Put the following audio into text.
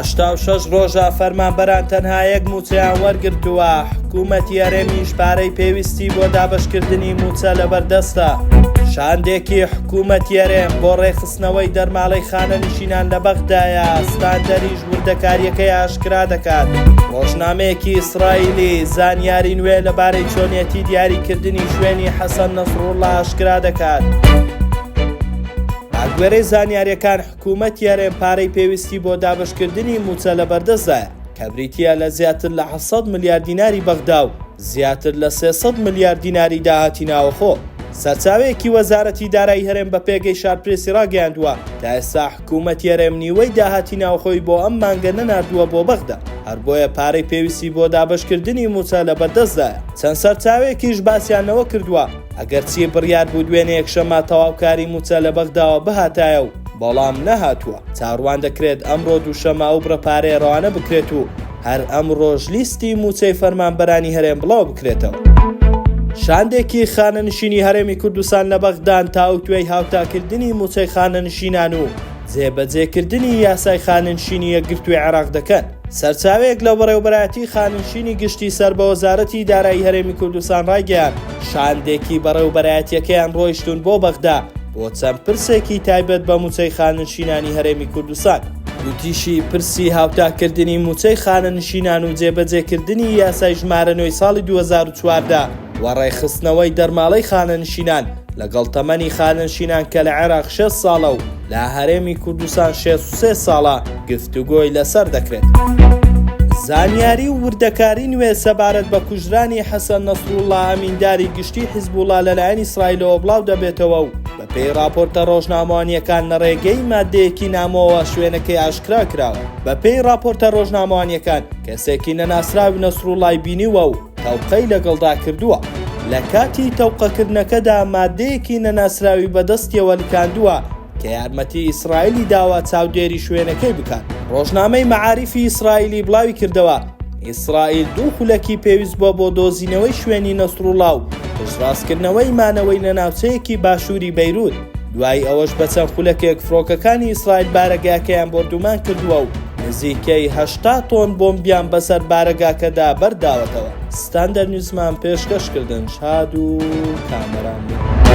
86 ڕۆژە فەرمانبەران تەنها یەک مووچەیان وەرگرتووە، حکوومەتی هەرێمیش پارەی پێویستی بۆ دابەشکردنی مووچە لەبەردەستە. شاندێکی حکوومەتی هەرێم بۆ ڕێکخستنەوەی دەرماڵەی خانەنشینان لە بەغدایە، ستاندەریش وردەکارییەکەی ئاشکرا دەکات. ڕۆژنامەیەکی ئیسرائیلی زانیاری نوێ لەبارەی چۆنیەتی دیاریکردنی شوێنی حەسەن نەسروڵڵا ئاشکرا دەکات. بەگوێرەی زانیارییەکان، حکوومەتی هەرێم پارەی پێویستی بۆ دابەشکردنی مووچە لەبەردەستدایە، کە بریتییە لە زیاتر لە 700 ملیار دیناری بەغدا و زیاتر لە 300 ملیار دیناری داهاتی ناوەخۆ. سەرچاوەیەکی وەزارەتی دارایی هەرێم بە پێگەی شارپرێسی ڕاگەیاندووە، تا ئێستا حکوومەتی هەرێم نیوەی داهاتی ناوخۆی بۆ ئەم مانگە نەناردووە بۆ بەغدا، هەر بۆیە پارەی پێویستی بۆ دابەشکردنی مووچە لەبەردەستدایە. چەند سەرچاوەیەکیش باسیان لەوە کردووە، ئەگەرچی بڕیار بوو دوێنێ یەکشەممە تەواوکاری مووچە لە بەغداوە بهاتایە و بەڵام نەهاتووە، چاوەڕوان دەکرێت ئەمڕۆ دووشەممە ئەو بڕە پارەیە ڕەوانە بکرێت و هەر ئەمڕۆش لیستی مووچەی فەرمانبەرانی هەرێم بڵاو بکرێتەوە. شاندێکی خانەنشینی هەرێمی کوردستان لە بەغدان تاوتوێی هاوتاکردنی مووچەی خانەنشینان و جێبەجێکردنی یاسای خانەنشینی یەکگرتووی عێراق دەکەن. سەرچاوەیەک لە بەڕێوەبەرایەتی خانەنشینی گشتی سەر بە وەزارەتی دارایی هەرێمی کوردستان ڕایگەیاند، شاندێکی بەڕێوەبەرایەتییەکەیان ڕۆیشتوون بۆ بەغدا بۆ چەند پرسێکی تایبەت بە مووچەی خانەنشینانی هەرێمی کوردستان. گوتیشی، پرسی هاوتاکردنی مووچەی خانەنشینان و جێبەجێکردنی یاسای ژمارە نۆی ساڵی 2014 و ڕێکخستنەوەی دەرماڵەی خانەنشینان لەگەڵ تەمەنی خانەنشینان کە لە عێراق 60 ساڵە و لە هەرێمی کوردستان 63 ساڵە گفتوگۆی لەسەر دەکرێت. زانیاری و وردەکاری نوێ سەبارەت بە کوژرانی حەسەن نەسروڵڵا ئەمینداری گشتی حیزبوڵڵا لەلایەن ئیسرائیلەوە بڵاو دەبێتەوە و بەپێی ڕاپۆرتە ڕۆژنامەوانییەکان لە ڕێگەی ماددەیەکی نامۆوە شوێنەکەی ئاشکرا کراوە. بەپێی ڕاپۆرتە ڕۆژنامەوانییەکان کەسێکی نەناسراو نەسروڵڵای بینیوە و تەوقەی لەگەڵدا کردووە. لە کاتی تەوقەکردنەکەدا ماددەیەکی نەناسراوی بەدەستیەوە لکاندووە کە یارمەتی ئیسرائیلی داوە چاودێری شوێنەکەی بکات. ڕۆژنامەی مەعاریفی ئیسرائیلی بڵاویکردەوە، ئیسرائیل دوو خولەکی پێویست بووە بۆ دۆزینەوەی شوێنی نەسروڵا و پشتڕاستکردنەوەی مانەوەی لە ناوچەیەکی باشووری بەیروت، دوای ئەوەش بە چەند خولەکێک فڕۆکەکانی ئیسرائیل بارەگاکەیان بۆردومان کردووە و نزیکەی 80 تۆن بۆمبیان بەسەر بارەگاکەدا بەرداوەتەوە. ستاندەر نیوزمان پێشکەش کردن شاد و کامەران بن.